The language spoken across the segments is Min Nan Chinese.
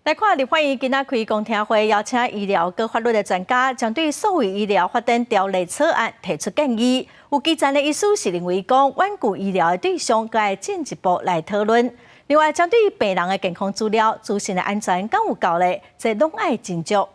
來看立法院今仔開公聽會，邀請醫療佮法律的專家，針對數位醫療發展條例草案提出建議。有基層的醫師是認為講，遠距醫療的對象閣愛進一步來討論。另外，針對病人的健康資料、資訊的安全敢有夠咧，這攏愛斟酌。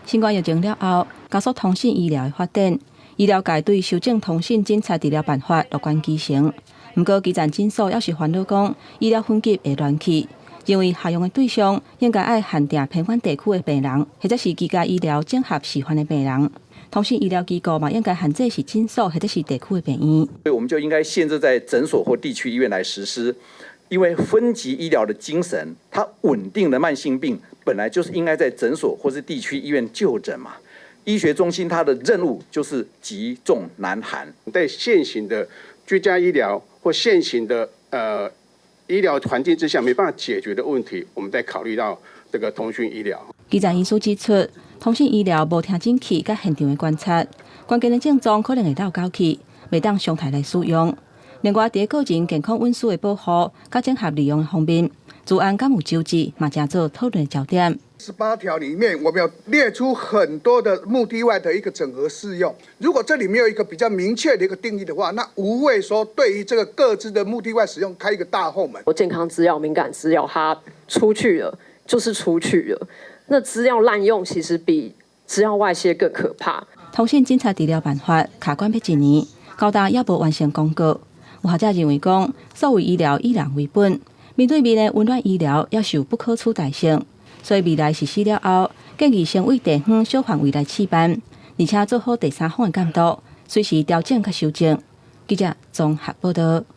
新冠疫情了後，加速通訊醫療的發展，醫療界對修正通訊診察治療辦法樂觀其成。毋過，基層診所猶是煩惱講，醫療分級會亂去。認為適用的對象應該愛限定偏遠地區的病人，或者是居家醫療整合示範的病人。通訊醫療機構嘛，應該限制是診所或者是地區的病院。所以我們就應該限制在診所或地區醫院來實施，因為分級醫療的精神，它穩定的慢性病本來就是應該在診所或是地區醫院就診嘛。醫學中心它的任務就是急重難寒。在現行的居家醫療或現行的醫療環境之下沒辦法解決的問題，我們再考慮到這個通訊醫療。基層醫師指出，通訊醫療無聽診器佮現場的觀察，關鍵的症狀可能會漏交去，袂當常態來使用。另外，佇個人健康隱私的保護佮整合利用的方面，資安敢有周至，嘛成做討論的焦點。18條裡面，我們有列出很多的目的外的一個整合適用。如果這裡沒有一個比較明確的一個定義的話，那無謂說對於這個個資的目的外使用開一個大後門。健康資料、敏感資料，它出去了就是出去了。那資料濫用其實比資料外洩更可怕。通訊診察治療辦法卡關欲一年，交大猶無完成公告。有學者認為講，數位醫療以人為本，面對面的溫暖醫療猶是有不可取代性。所以未來實施了後，建議先為地方小範圍來試辦，而且做好第三方的監督，隨時調整佮修正。記者綜合報道。